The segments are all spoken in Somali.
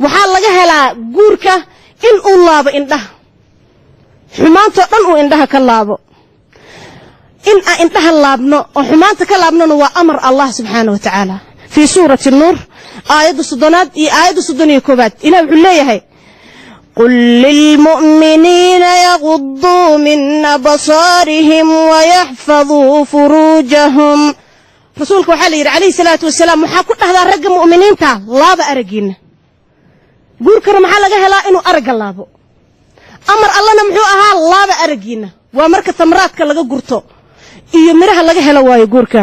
Waxaa laga helaa guurka in uu laabo indhaha, xumaantoo dhan uu indhaha ka laabo. In aan indhaha laabno oo xumaanta ka laabnona waa amar Allah subxaana wa tacaala. Fii suurati Nuur, aayadda 30aad iyo aayadda 31aad, Ilah wuxuu leeyahay: "قل للمؤمنين يغضوا من أبصارهم ويحفظوا فروجهم." Rasuulka waxaa la yidhi calayhi salaatu wasalaam: waxaa ku dhahdaa ragga mu'miniinta, laaba araggiinna. Guurkana maxaa laga helaa? Inuu aragga laabo. Amar Allana muxuu ahaa? Laaba araggiinna. Waa marka tamraadka laga gurto iyo midhaha laga helo waayo guurka.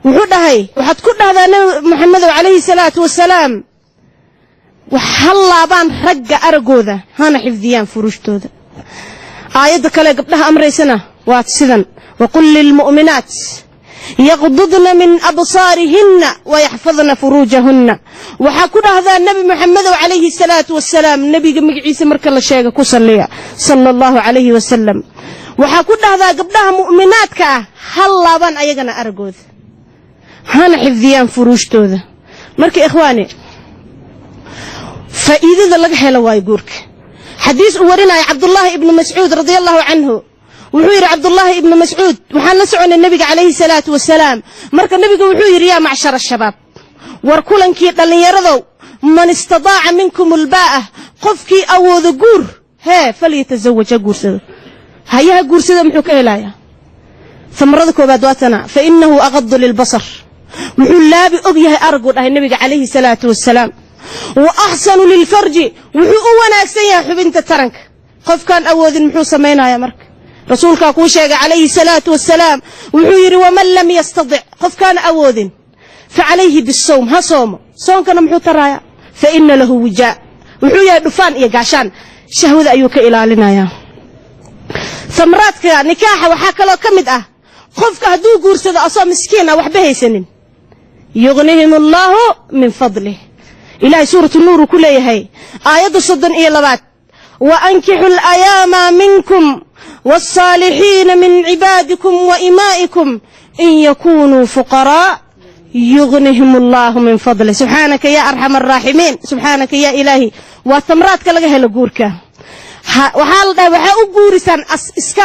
Wuxuu dhahay: waxaad ku dhahdaa Nebi Maxamedow calayhi salaatu wasalaam, wax ha laabaan ragga araggooda, hana xifdiyaan furuushtooda. Aayadda kale gabdhaha amraysana waa sidan: "وقل للمؤمنات يغضضن من أبصارهن ويحفظن فروجهن." Waxaa ku dhahdaa Nebi Maxamedow calayhi salaatu wasalaam, nebiga magaciisa marka la sheega ku salliya, sala Allahu calayhi wasalam, waxaa ku dhahdaa gabdhaha mu'minaadka ah, ha laabaan ayagana araggooda, hana xifdiyaan furuushtooda. Marka ikhwaani, faa'iidada laga helo waayo guurka. Xadiis uu warinaya Cabdullaahi ibnu Mascuud radia Allahu canhu, wuxuu yidhi Cabdullaahi ibnu Mascuud: waxaan la soconay nebiga calayhi salaatu wasalaam. Marka nebiga wuxuu yidhi: "يا معشر الشباب", war kulankii dhallinyaradow, "من استطاع منكم الباءة", qofkii awoodo guur hee, "فليتزوج", ha guursado. Hayaha guursada muxuu ka helayaa? Samarada koobaad waa tana: "فإنه أغض للبصر", wuxuu laabi og yahay aragguu dhahay nebiga calayhi salaatu wasalaam. "وأحصن للفرج", wuxuu u wanaagsan yahay xubinta taranka. Qofkaan awoodin muxuu samaynayaa? Marka rasuulkaa kuu sheegay calayhi salaatu wasalaam, wuxuu yidhi: "ومن لم يستطع", qofkaan awoodin, "فعليه بالصوم", ha soomo. Soonkana muxuu tarayaa? "فإن له وجاء", wuxuu yahay dhufaan iyo gaashaan, shahwada ayuu ka ilaalinayaa. Samraadka nikaaxa waxaa kaloo ka mid ah, qofka hadduu guursado asoo miskiin ah, waxba haysanin, "يغنهم الله من فضله". Ilahay suuratu Nuur uu ku leeyahay aayadda 32aad: "وأنكحوا الأيامى منكم والصالحين من عبادكم وإمائكم إن يكونوا فقراء يغنهم الله من فضله". Subxaanaka ya arxam araaximiin, subxaanaka ya ilaahi. Waa tamraadka laga helo guurka. Waxaa la dhahay waxaa u guurisaan iska.